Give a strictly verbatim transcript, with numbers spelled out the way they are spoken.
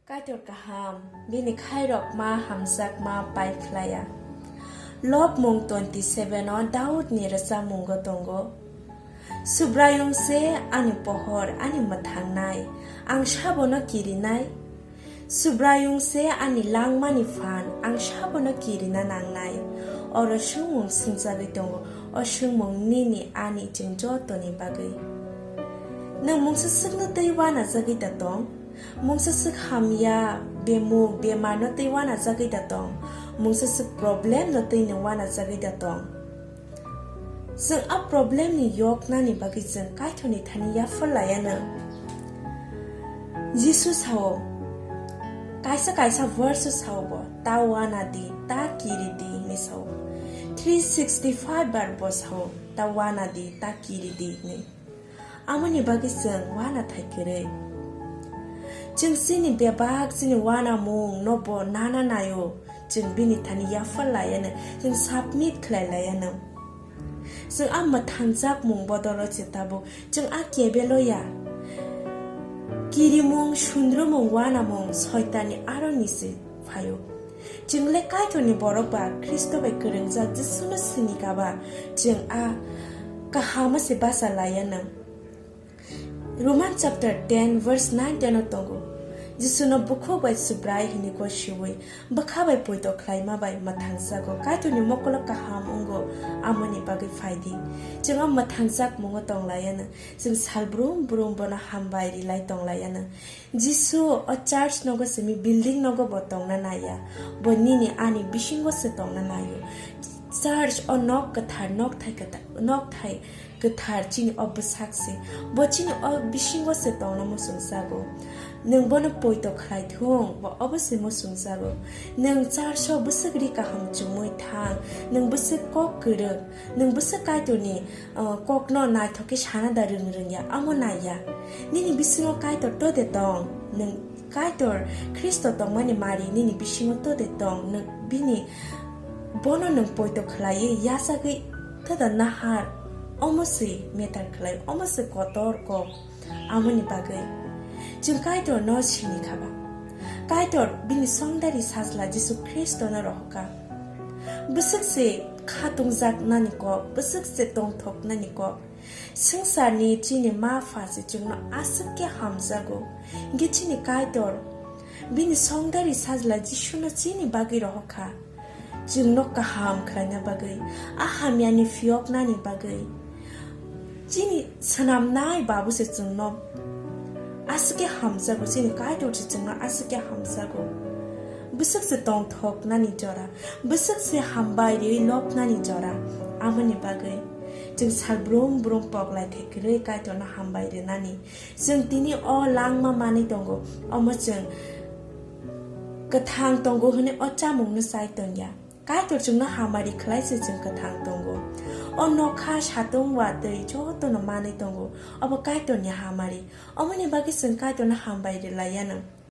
Kaitor kaham, bini khairokma hamjakma pai khlaiya. Lobmung twenty seven o Daudni rwchapmungo tongo: Subraiyung se ani pohor, ani mwthangnai, ang sabono kirinai? Subraiyung se ani langmani phan, ang sabono kirina nangnai? Oro swngmung swngjagwi tongo, o swngmung nini ani chwng jotoni bagwi. Nwng mungsa swkno twi uanajagwi da tong? Mungsa swk hamya, bemuk, bemarno twi uanajagwi da tong? Mungsa swk problemno twi nwng uanajagwi da tong? Chwng a problemni yoknani bagwi chwng Kaitorni thani yaphar laiya nwng. Jisu sao, kaisa kaisa verse sao bo, "Ta uana di, ta kiri di," hinwi sao. Three sixty five bar bo sao, "Ta uana di, ta kiri di," hinwi. Amoni bagwi chwng uanathai kwrwi. Chwng chini bebak, chini uanamung no bo nana naio, chwng bini thani yaphar laiya nwng, chwng submit khlai laiya nwng. Chwng a mwthangjak mung bodolo se tabuk, chwng a kebelo ya. Kirimung, sundrumung, uanamung Soitanni aroni se phaio. Chwng le Kaitorni borok ba Khristo bai kwrwngjak Jisuno sini kaba, chwng a kahamo se bacha laiya nwng. Roman chapter ten verse nine ten o tongo. Jisuno bukhuk bai Subrai hini gosiwi, bwkha bai poito khlaima bai mwthangjago. Kaitorni mokolo kaham wngo, amoni bagwi phaidi. Chwng o mwthangjak mungo tonglaiyano. Chwng sal brum brum bono hambai rilai tonglaiyano. Jisu o church nogo simi building nogo bo tongna naiya. Bo nini ani bisingo se tongna naio. Church o nok kwthar, nok thai kwthar, nok thai kwthar chini o bwsak se. Bo chini o bisingo se tongna muchungjago. Nwng bono poito khlai thung, bo obo se muchungjago. Nwng church o bwswk ri kaham chumui thang, nwng bwswk kok kwrwng, nwng bwswk Kaitorni, uh, kokno naithok khe sana da rwng rwngya, amo naiya. Nini bisingo Kaitor to de tong, nwng Kaitor Khristo tongmani mari nini bisingo to de tong, nwng bini bono nwng poito khlaiwi yachagwi to da nahar, omo se matter khlai, omo se kotor kok. Amoni bagwi chwng Kaitorno sini khaba. Kaitor bini songdari sajla Jisu Khristono rohorkha. Bwswk se khatungjaknani kok, bwswk se tongthoknani kok. Swngcharni chini ma pha se chwngno aswk khe hamjago. Hinkhe chini Kaitor bini songdari sajla Jisuno chini bagwi rohorkha. Chwngno kaham khlaina bagwi, a hamyani phiyoknani bagwi. Chini swnamnai babu se chwngno aswk khe hamjago, chini Kaitor se chwngno aswk khe hamjago. Bwswk se tongthoknani jora, bwswk se hambai rwi lobnani jora, amoni bagwi chwng sal brum brum poklai thai kwrwi Kaitorno hambai rwnani. Chwng tini o langma manwi tongo, omo chwng kwthang tongo hwnwi o chamungno chai tongya. Kaitor chwngno hamari khlai se chwng kwthang tongo. O nokha, satung, watwi jotono manwi tongo, obo Kaitorni hamari. Omoni bagwi chwng Kaitorno hambai rwlaiya nwng.